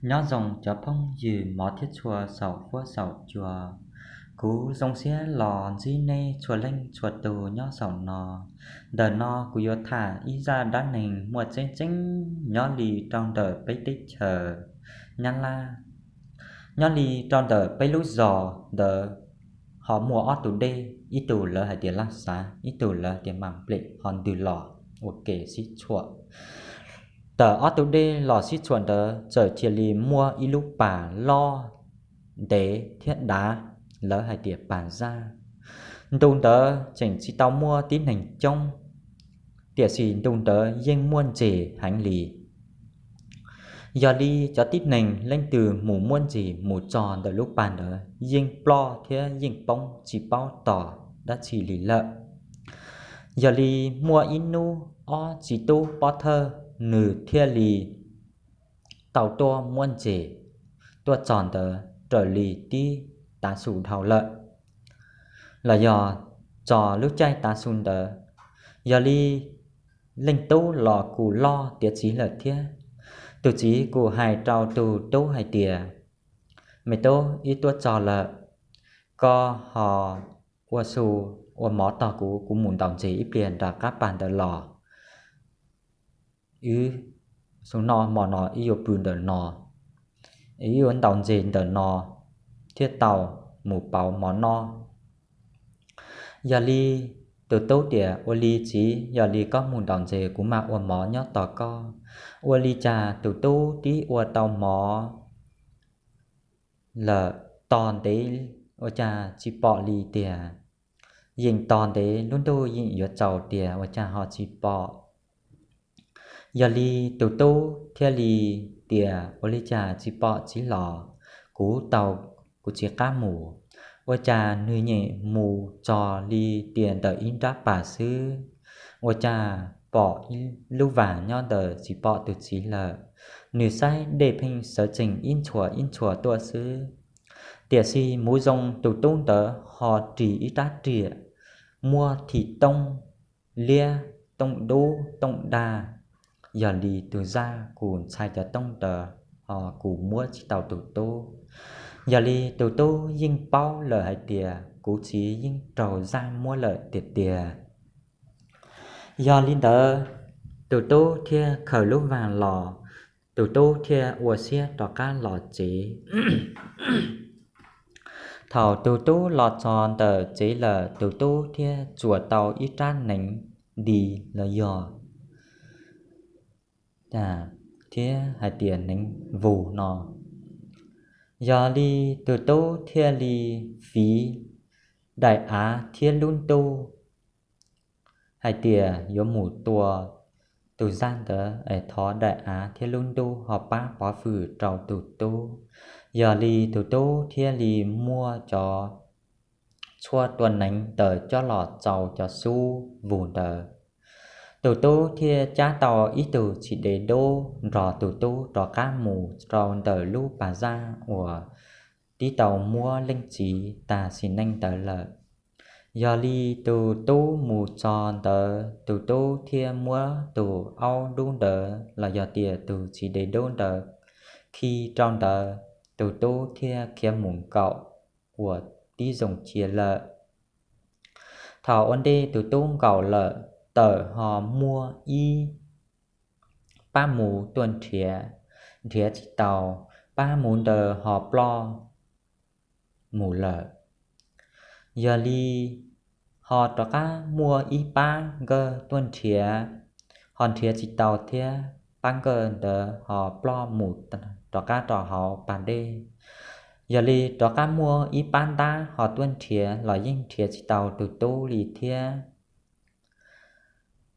Nyob zoo cov phooj ywg mov thiab tshua saum huab saum cua, kuv zoo siab los ntsib nej txhua leej txhua tus nyob saum no. Ntawm no kuv yuav tham ib zaj dab neeg muaj tseeb tseeb nyob li rau ntawm peb teb chaws Nyab Laj, nyob li rau ntawm peb lub zos ntawd. Ho muaj ob tug dej, ib tug lawv hais tias Laj Xav, ib tug lawv tias Mas Nplem, ho ntws los ua ke sib tshuam. Tawm ob tug dej los sib tshuam ntawd txawm cia li muaj ib lub pas loj ntev thiab dav, lawv hais tias pas zaj. Ntu ntawd tseem tsis tau muaj tib neeg coob, tiam sis ntu ntawd yeej muaj ntses heev li. Yog li cov tib neeg leej twg mus muab ntses mus tso ntawm lub pas ntawd yeej ploj thiab yeej poob tsis paub tos dab tsi li lawm. Yog li muaj ib hnub ob txiv tub pob thawj nws thiaj li tau tuaj muab ntses tuaj tso ntawd raws li tib tav su dhau lawm, los yog tso lub caij tav su ntawd. Yog li leej tub los kuj loj tiav txiv lawm thiab. Tus txiv kuj hais rau tus tub hais tias, Me tub, wb tuaj txog lawm, koj ho ua su ua mov tos kuv, kuv mus ntaus ntses ib pliag nram qab pas ntawd los. Wb, xub no hmo no wb yuav pw ntawm no, wb yuav ntaus ntses ntawm no thiaj tau mus pauv mov noj. Yog li tus tub tias, Ua li txiv, yog li koj mus ntaus ntses kuv mam ua mov nyob tos koj. Ua li cas tus tub twb ua tau mov lawm tos ntev ua cas tsis pom li tiag. Yeem tos ntev lub ntuj yeem yuav tsaus tiag ua cas ho tsis pom. Yog li tus tub thiaj li tias, Ua li cas tsis pom txiv los? Kuv tau, kuv tsis qab mus. Ua cas nws nyem mus txog li tias ntawm ib nrab pas xwb, ua cas pom ib lub vas nyob ntawd tsis pom tus txiv lawm. Nws saib dej pheej sawv tsees ib ntshua ib ntshua tuaj xwb. Tiam sis muv zoo tus tub ntawd ho ris ib rab riam muaj thim tooj liab, tooj dub, tooj dag. Yog li tus zaj kuj ntxhais cov tooj ntawd ho kuj muab tsis tau tus tub. Yog li tus tub yeej paub lawm hais tias kuv txiv yeej raug zaj muab lawm tiag tiag. Yog li ntawd, tus tub thiaj khaws lub vas los, tus tub thiaj ua siab rov qab los tsev. Thaum tus tub los txog ntawm tsev lawm, tus tub thiaj txuas tau ib rab hneev di los yog thiab hais tias hneev vus no. Yog li tus tub thiaj li fiv daim av thiab lub ntuj hais tias yuav mus tua tus zaj ntawd es thov daim av thiab lub ntuj ho pab pov hwm rau tus tub. Yog li tus tub thiaj li muab cov tshuaj tua hneev ntawd coj los txaus cov xub vus ntawd. Tus tub thiaj cab tau ib tug txiv dev dub nrog tus tub rov qab mus rau ntawm lub pas zaj uas twb tau muab leej txiv tas sim neej ntawd lawm. Yog li tus tub mus txog ntawd, tus tub thiaj muab tus aub dub ntawd los yog tias tus txiv dev dub ntawd khi rau ntawd, tus tub thiaj khiav mus nkaum uas tib zoo cia lawm. Thaum ua ntej tus tub nkaum lawm, tawm ho muaj ib pab mus tuaj nrhiav, nrhiav tsis tau, pab mus ntawd ho ploj mus lawm. Yog li ho rov qab muaj ib pab nkawd tuaj nrhiav, ho nrhiav tsis tau thiab, pab nkawd ntawd ho ploj mus rov qab rau hauv pas dej. Yog li rov qab muaj ib pab ntab ho tuaj nrhiav los yeej nrhiav tsis tau tus tub li thiab.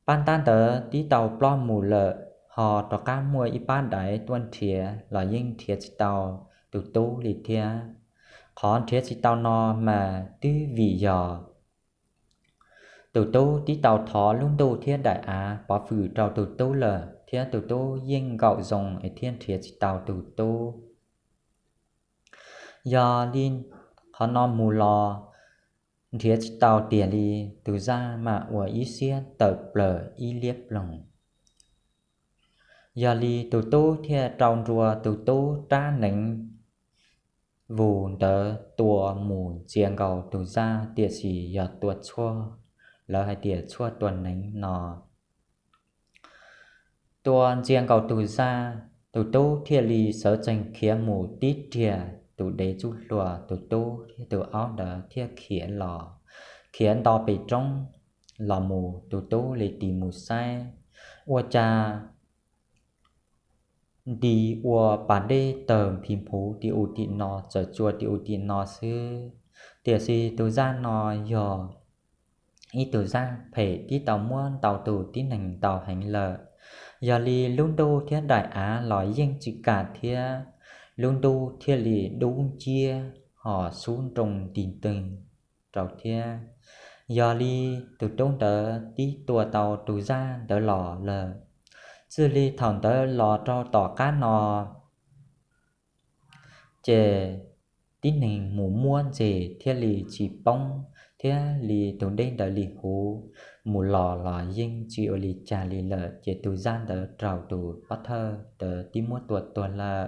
Pab ntab ntawd twb tau ploj mus lawm, ho rov qab muaj ib pab daiv tuaj nrhiav los yeej nrhiav tsis tau tus tub li thiab. Qhov nrhiav tsis tau no mas twb vim yog tus tub twb tau thov lub ntuj thiab daim av pov hwm rau tus tub lawm, thiab tus tub yeej nkaum zoo es thiaj nrhiav tsis tau tus tub. Yog li qhov no mus los nrhiav tsis tau tiag li, tus zaj mam ua ib siab tawm plaws ib liab ploog. Yog li tus tub thiaj rau nrua tus tub rab neev vus ntawd tua mus ntxias nkaus tus zaj, tiam sis yog tua tshuaj, lawv hais tias tshuaj tua neev no. Tua ntxias nkaus tus zaj, tus tub thiaj li sawv tsees khiav mus tib riam tus dev txuj hlua, tus tub thiab tus aub ntawd thiaj khiav los, khiav nto pem roob los mus, tus tub li tis mus saib, ua cas nti ua pas dej tawg phim phuv tim u tim no, txawm tsuas tim u tim no xwb. Tiam sis tus zaj no yog ib tug zaj phem twb tau muab ntau tus tib neeg ntaus heev lawm. Yog li lub ntuj thiab daim av los yeej tsis kam thiab, lub ntuj thiaj li dub nciab ho xub nroo nti ntwg rau thiab. Yog li tus tub ntawd twb tua tau tus zaj ntawd los lawm. Txij li thaum ntawd los rau tom qab no ces tib neeg mus muab ntses thiaj li tsis poob, thiab li tus dej ntawd li huv, mus los los yeej tsis ua li cas li lawm. Ces tus zaj ntawd raug tus pov thawj ntawd twb muab tua tuag lawm.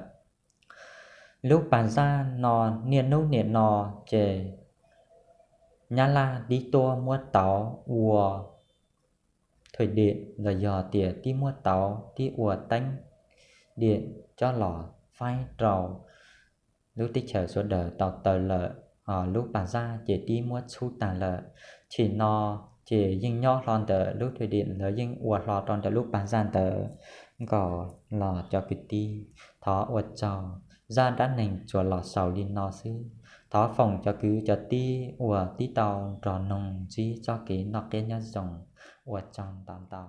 Lub pas zaj no niaj hnub nim no ces Nyab Laj twb tuaj muab tauv ua thuj dej los yog tias twb muab tauv twb ua teeb dej coj los faib rau lub teb chaws sawv daws tau taws lawm. Lub pas zaj ces twb muab txhub tag lawm. Thaum no ces yeej nyob hlo ntawm lub thuj dej, lawv yeej ua hlo rau ntawm lub pas zaj ntawd nkaus los cov kwv tij. Thov ua tsaug, zaj dab neeg tsuas los xaus li no xwb. Thov foom cov kwv cov tij uas twb tau nrog noog ntsib txoj kev noj qab nyob zoo, ua tsaug ntau ntau.